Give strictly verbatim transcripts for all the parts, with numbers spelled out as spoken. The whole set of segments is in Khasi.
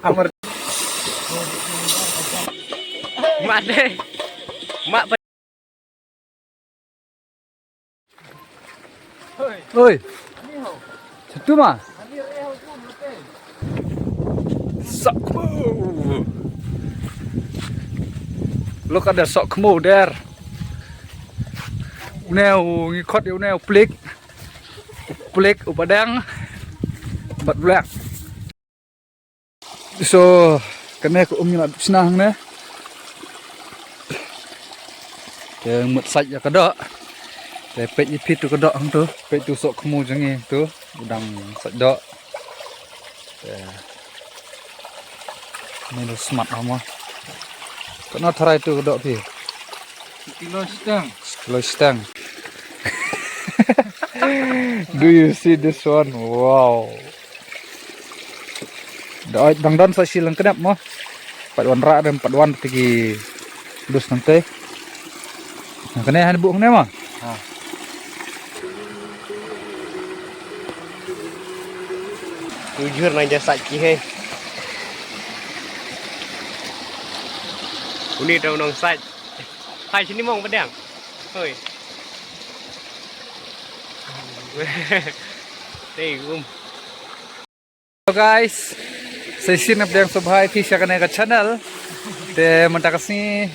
Amar. Mat deh. Mat. Oi. Satu ma. Sok khmu. Look at the sok khmu there. Une u ngi khot ïa une u plik. U plik u badeng. Bad blek. So, kane ka um ngi la dep shna hangne. Te mut sait ïa ka doh. Te peit ïa phi tu ka doh hangtu. Peit tu sok khmu jong ngi tu. U dang sait doh. Te. Ni la smat hangmo. Katno tharai tu ka doh phi? Kilo shiteng. Kilo shiteng. Do you see this one? Wow. Da oi dang don sa shi lang kdap mo. Pat wan ra dem pat wan tiki dus nang te. Nang kane han bu nang ne mo. Ha. Tujur nang jasad ki he. Uni dong nong sait. Hai sini mong pedang. Hoi. Tei um. Hello guys, sa shisien nga pdiang sngewbha ïa phi sha kane ka channel. Te mynta ka sngi,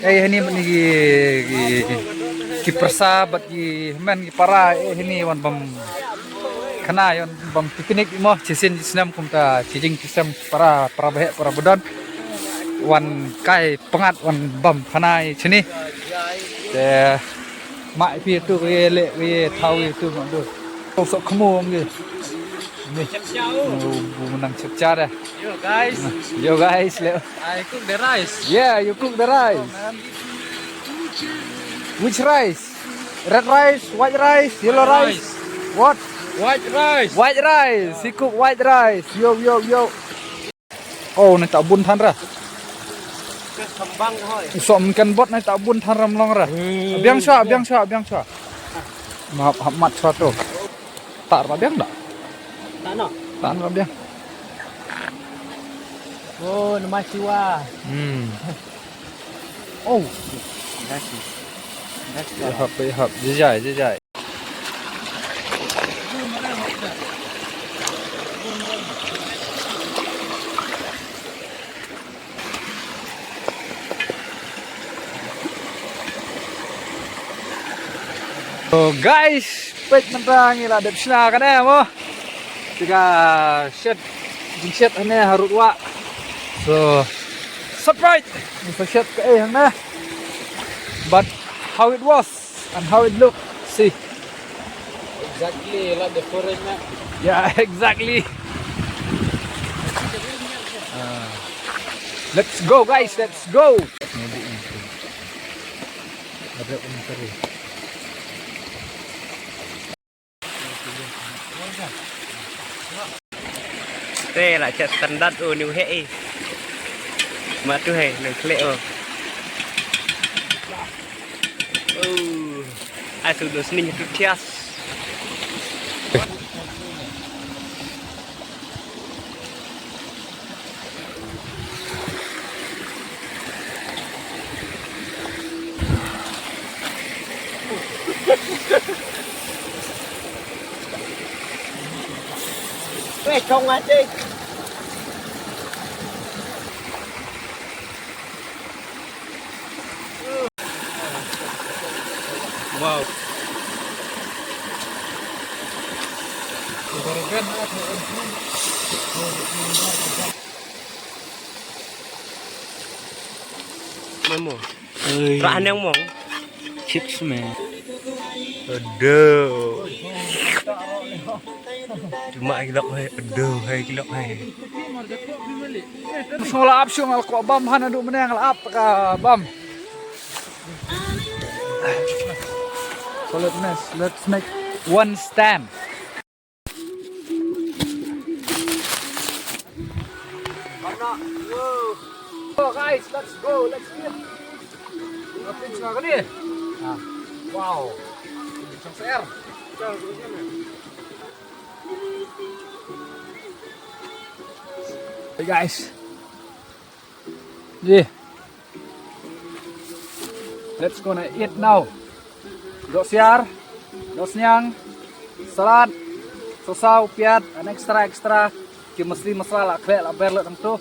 eh, hani mynta ki, ki, ki pyrsa bad ki hynmen ki para, eh, hani wan bam khana, wan bam picnic mo, shisien snem kumta, shi jingshisien para, para baheh, para badon. Wan kai pyngngad, wan bam khana shane. Te ma ïa phi tu, ïa leh, ïa thaw ïa tu ma tu. Sok khmu ngi. Ni. Oh, bu menang chapchar eh. Yo guys. Yo guys, le. I cook the rice. Yeah, you cook the rice. Oh, man. Which rice? Red rice, white rice, yellow rice. Rice. What? White rice. White rice. He cook white rice. Yo, yo, yo. Oh, nai ta bun than ra. Ke sambang hoi. Som kan bot nai ta bun than ra mlong ra. Hmm. Biang sha, biang sha, biang sha. Map hap mat sha tu. Tar ba biang da. Tano. Tan ba biang. Oh, nama siwa. Hmm. Oh. That's it. That's it. Hap, hap. Jijai, jijai. So guys, peit mynta ngi la dep shna kane mo. Te ka shet, jingshet hangne harud wah. So surprise. Ngi sa shet kaei hangne. But how it was and how it look, see. Exactly like the foreign map. Yeah, exactly. Ah. Let's go guys, let's go. Te la chat standard o ni he e. Ma tu he nang khleh o. Oh. Asu dos ning tu thias. Weh, kong adik. Wow. Mamo. Oi. Rah neng mong. Chips me. Aduh. Cuma ilok hai. Aduh, hai ilok hai. Sngewbha ap shu ngal kwah bam hana du mene ngal ap ka bam. So let's, let's make one stand. Oh, guys, let's go, let's go. Wow. Chong ser. Hey guys. Yeah. Let's gonna eat now. Doh siar, doh sniang, salad, sosaw, piat, and extra extra. Ki masli masala la khleh la ber la tang tu.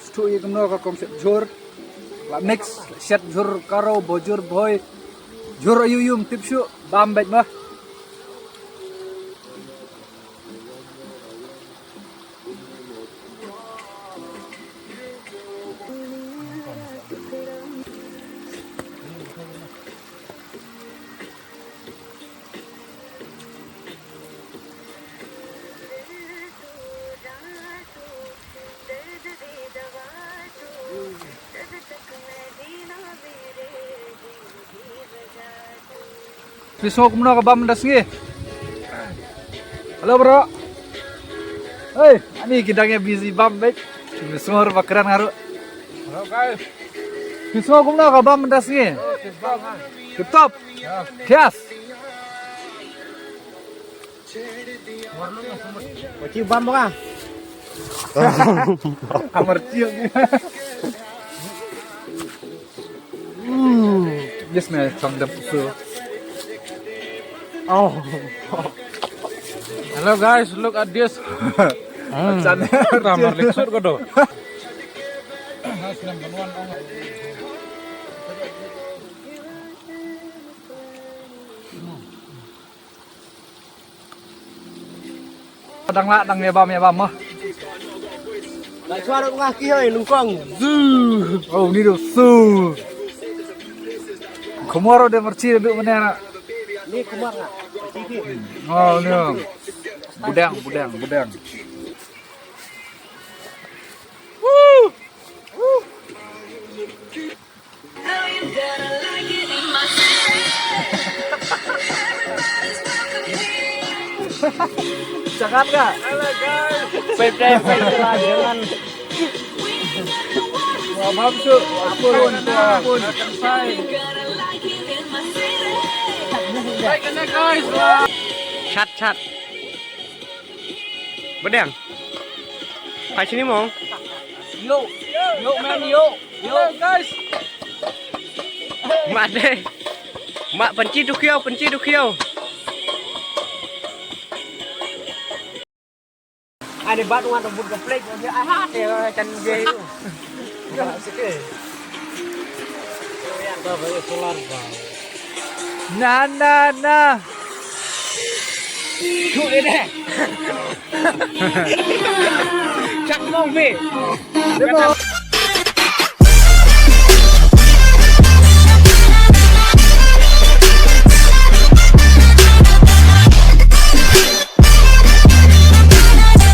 Stu i kumno ka kom shet jhur. La mix, shet jhur karo, bojur bhoi. Jhur ayu yum tip shu, bam bej mah. Phi sngew kumno ka bam mynta sngi? Hello bro. Hey, ani ki dang ïa busy bam bej. Phi sngew ba kren nga ruh. Hello guys. Phi sngew kumno ka bam mynta sngi? Tip top. Yes. Wa chi bam ba ka. Amar chiang. Yes, man, chong dam su. Oh. Hello guys, look at this. Chan. Ramar lek sut ko do. Dang lah, dang ïa bam, ïa bam mah. Lah chwa ruh nga ki hoi nyngkong. Zu. Oh, ni ruh su. Khmor de marchi de mane na. Ni khmor nga. Marchi ki. Oh, ni. Budang, budang, budang. Woo! Woo! Cakap ka? Halo guys. Pep pep pep lah jangan. Wah, bam su. Ampun, ampun. Baik kena guys. Wah. Chat chat. Bedeng. Hai sini mong. Yo. Yo man yo. Yo guys. Mak deh. Mak penci dukiau, penci dukiau. Ada bat wan rebut geplek dia. Ah, dia kan dia. Ya, sikit. Ba ba solar ba. Na na na. Tu ini. Chak mong mi.